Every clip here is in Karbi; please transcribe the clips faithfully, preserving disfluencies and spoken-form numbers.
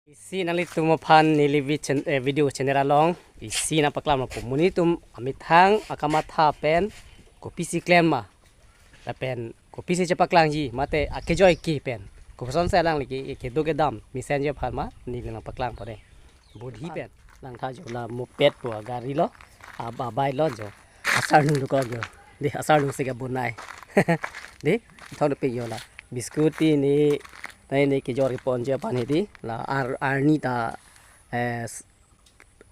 Isi nanglitum aphan neli vi-, chan-, eh, video channel along isi nangpaklang ma pu, monit atum amethang akamatha pen kopisi klem ma, lapen kopisi chepaklangji mate akejoi ke pen koson si alangli ke, kedo kedam mesenji aphan ma neli nangpaklangpo dei. Budhi pen langtha jo, la moped pu agari lo, ab-, abike lo jo. Asarnung dokok jo. Dei, asarnung si kebonai. Dei, thon pe jo la. Biscuit ti ne, ne, ne kejor keponji aphan hedi. La ar-, arni ta, eh, s-,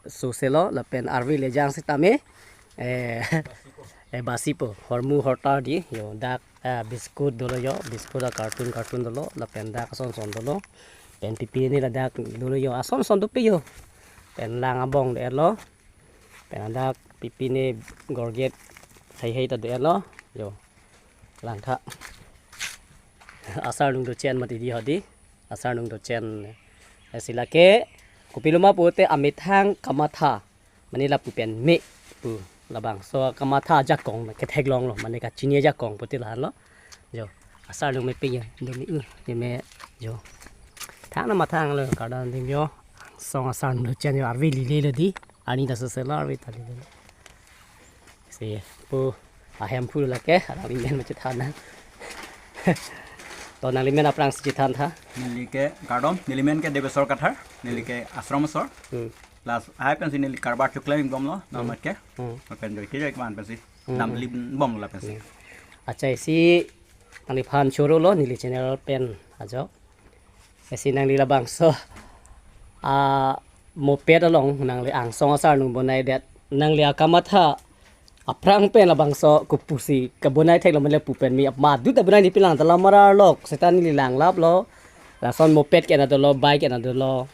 sose lo, lapen arve le jang sitame, eh, eh, basipo. Hormu hortar dei, jo, dak, eh, biscuit dolo jo, biscuit a carton, carton dolo, lapen dak ason son dolo. Pen pipi ne ladak dolo jo, ason son dope jo. Pen lang abong de-et lo. Pen ladak pipi ne gorget hei hei ta de-et lo. Jo. Langtha. Asarnung dochen mati dei hedi. Asarnung dochen. Eh, si lake kopilo ma pute amethang kamatha. Mane lapu pen me pu. Labangso kamatha ajakong ketheklong lo. Mane kachini ajakong pute lahan lo. Jo. Asarnung mepik jo. Domi u. Ye me jo. Thang na mathang lo, kardom ding jo. Angsong asarnung dochen jo, arve lile lo dei. Arni ta sose lo, arve ta lile lo. Si pu ahem pu lake, alangli men ma chethan nang. To nangli men aphrang si chethan tha. Neli ke kardom, neli men ke Debeswar Kathar, neli ke Ashram asor. Hmm. Plus hai pensi neli karbar choklem ik bomlo, Hmm. namat ke. Hmm. Pen doi ke jai kman pensi. Hmm. Dam beli bomlo la pensi. Hmm. Acha, isi nangliphan choro lo neli channel pen ajo. Isi nangli labangso a moped along nangli angsong asarnung bonai det, nangli akamatha aphrang pen labangso kopusi kebonai theklo mane pu pen me apma dut abonai ni pilang ta lamara lok seta neli langlap lo. Lason moped ke na dolo, bike ke na dolo.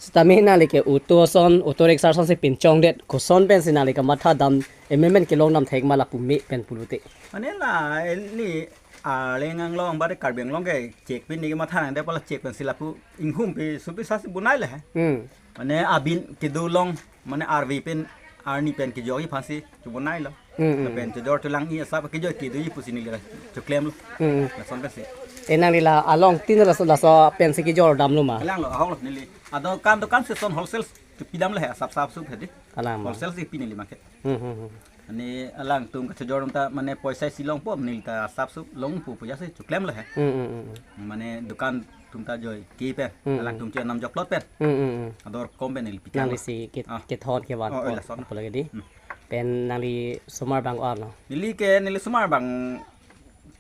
Sitame nangli ke auto ason, auto rickshaw ason si pinchong det, koson pensi nangli kamatha dam, ememen kelong dam thek ma lapu me pen pulote. Mane la, neli arleng anglong, bade Karbi Anglong ke chek pin neli matha nang de pala chek pensi lapu inghum pi supi sasi bonai le he. Hmm. Mane abin kedo long, mane arve pen arni pen kejoi aphansi chobonai lo. Hmm, hmm. Lapen chojor cholang-i asap kejoi kedoji pusi neli la choklem lo. Hmm, hmm. Lason pensi. E nangli la along tin laso, laso pensi kejor damlo ma? Alang lo, ahok lo neli. Adokan dokan si son wholesale kepi dam le he, asap sap sup he dei. Alang ma. Wholesale si pi neli market. Hmm, hmm, hmm. Ani alangtum kachojor atum ta mane poisa isi longpo, neli ta asap sup longpo pu jasi choklem le he. Hmm, hmm, hmm, hmm. Mane dokan atum ta joi ke pen, Hmm, hmm. alangtum che nam joklot pen. Hmm, hmm, hmm. Ador kom pen neli pi Nangli kama. si ke, Ah. kethon kevan Oh, oh, po, lason. apo lagi dei. Hmm. Pen nangli osomar abang ko-an lo? Neli ke, neli osomar abang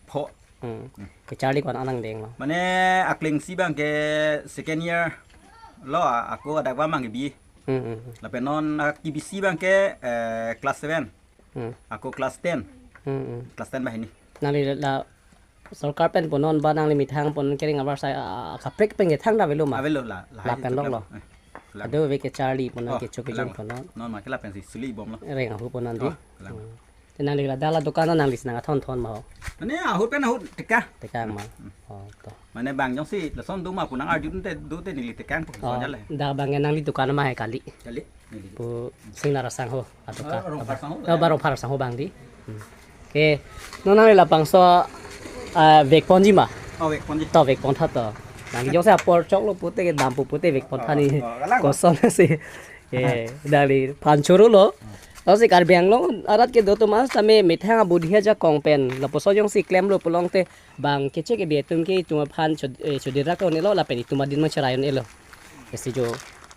pho. Hmm. Hmm. Kecharli ko-an anang denglo? Mane akleng isi abang ke second year lo, a-, ako adak abang ke B A. Hmm, hmm, hmm. Lapen non, a, kebisi abang ke, eh, class seven. Hmm. Ako class ten. Hmm, hmm. Class ten banghini. Nangli la sorkar pen punon ba nangli methang punon kereng abar sai, a, a, kaprek pen kethang ta avelo ma? Avelo la, la Lapen hai lok lo. Eh, la. Ado ave kecharli punon Oh, kecho kejun lang. punon. Non ma ke lapen si suli bomlo. Reng ahut punon dei. Oh, lang. Hmm. Te nangli la dak la dokan nangli si nang athon thon ma ho? Mane ahut pen ahut teka. Teka ma. Hmm. Oh, to. Mane bang jongsi lason do ma pu nang arju dunte dote neli tekang pu Oh, sonja le. dak abang nangli dokan ma he kali. Kali. Neli. Pu Singnar asangho adokan. Oh, Rongphar asangho, Oh, ya. Ba Rongphar asangho abang dei. Hmm. Oke. Non nangli labangso, ah, vekponji ma? Oh, vekponji. To vekpon tha to. Nangli jongsi apor choklo pute kedam pu pute vekpon tha Oh, ni. oh, alang. Koson si. Ye, nangli phan choro lo. Lasi Karbi Anglong arat kedo atum sitame methang abudhi ajakong pen lapuson jongsi klemlo pulote bang keche kebi atum ke itum aphan chod-, eh, chodirak un-elo lapen itum adin ma cherai un-elo. Isi jo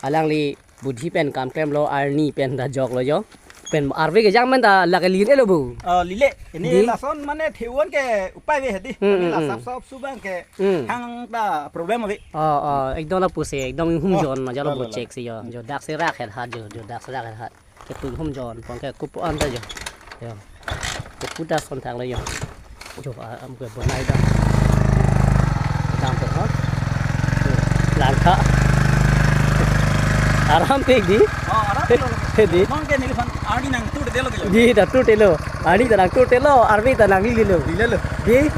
alangli budhi pen kam klemlo, arni pen ta joklo jo. Pen arve kejang men ta lake lin-elo bu. Oh, lile. Ini Dei? lason mane thewan ke upai ave he dei. Hmm, Ini hmm, la hmm. sap sap sup abang ke Hmm. hang ta problem ave. Oh, oh, ekdom lapusi, ekdom inghum Oh, jon ma jalo lo, lo, lo. buchek si jo. Jo dak serak het hat jo, jo dak serak het hat. Ketu inghum jon, pon ke kupo anta jo. Jo. Kupo ta son thang lo jo. Jo, a, am ke bonai dam. Dam po ha. Jo, langtha. Aram pik dei. Oh, aram pik lo. He dei. Non ke neliphan arni nangtur detlo ke jo. Dei, ta tur detlo. Arni ta nangtur detlo, arve ta nanglililo. Lililo. Dei.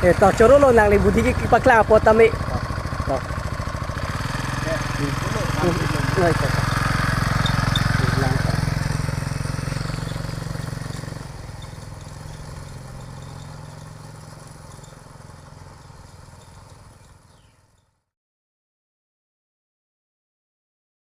Eh, to choro lo nangli budhi ke kepaklang apot tame. To. Eh, dulu, Hmm. nanti dulu. Nai to.